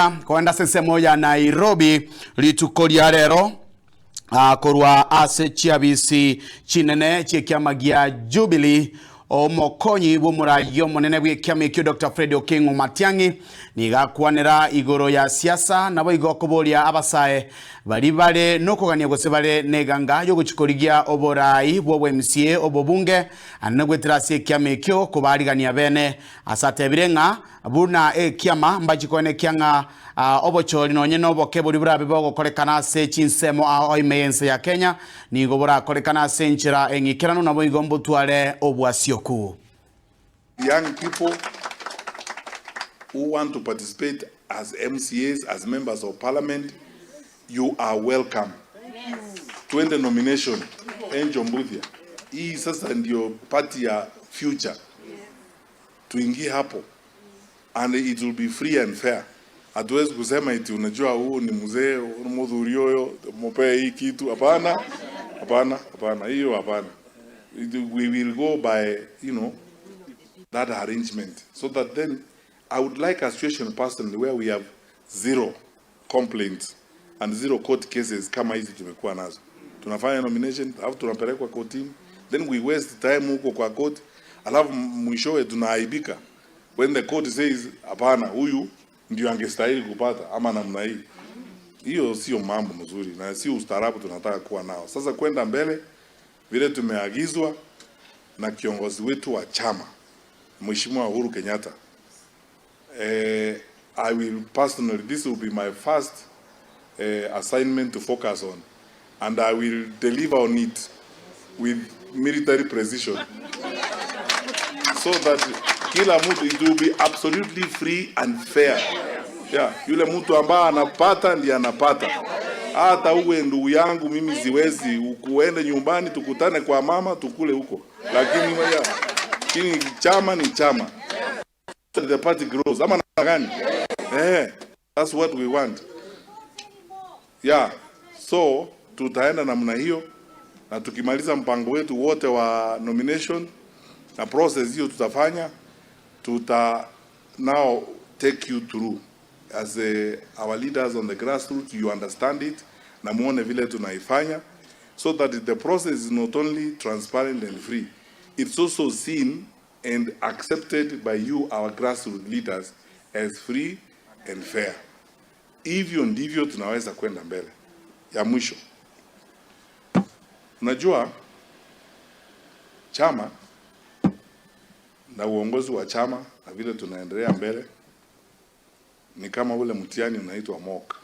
Kenya kogenda ase ensemo ya Nairobi rituko ria rero korwa ase chiabisi chinene chi'ekiama gia Jubilee. Omokonyi bw'omoraia omonene bw'ekiama ekio Doctor Fred Okengo Matiang'i nigo akwanera igoro ya siasa naboigo koboria abasae baria bare nokogania gose bare neganga yogochia korigia oborai bw'obo-MCA obobunge ande goetera ase ekiama ekio kobarigania bene ase atebire ng'a Buna ekiama, mbachie koenekia ng'a obochori nonye noboke boria borabe bogokorekana ase chinsemo ao ime y'ense ya Kenya, nigo borakorekane ase enchera eng'ikeranu naboigo mbotware obwasioku. Young people who want to participate as MCAs, as members of parliament, you are welcome. Twende nomination. Angel Mbuthia. Hii sasa ndio party ya future. Tuingie hapo and it will be free and fair. Hatuwezi kusema eti unajua huu ni mzee, mudhuri huyo, mupee hii kitu. Hapana, hapana, hapana, hiyo hapana. We will go by that arrangement so that then I would like a situation personally where we have zero complaints and zero court cases kama hizi tumekuwa nazo. Tunafanya nomination, alafu tunapelekwa kotini, then we waste time huko kwa court, alafu mwishowe tunaaibika when the court says hapana, huyu ndio angestahili kupata ama namna hii. Hiyo sio mambo mzuri na sio ustaarabu tunataka kuwa nao. Sasa kwenda mbele vile tumeagizwa na kiongozi wetu wa chama Mheshimiwa Uhuru Kenyatta. I will personally, this will be my first assignment to focus on, and I will deliver on it with military precision so that kila mtu, it will be absolutely free and fair. Yeah, yule mtu ambaye anapata ndiye anapata. Hata uwe ndugu yangu mimi siwezi, ukuende nyumbani tukutane kwa mama tukule huko, lakini lakini chama ni chama. The party grows ama na gani? That's what we want. Yeah, so tutaenda namna hiyo, na tukimaliza mpango wetu wote wa nomination na process hiyo tutafanya, tuta now take you through as our leaders on the grassroots, you understand it na muone vile tunaifanya so that the process is not only transparent and free, it's also seen and accepted by you, our grassroots leaders, as free and fair. Hivyo ndivyo tunaweza kwenda mbele. Ya mwisho, unajua chama na uongozi wa chama na vile tunaendelea mbele ni kama ule mtihani unaitwa mock.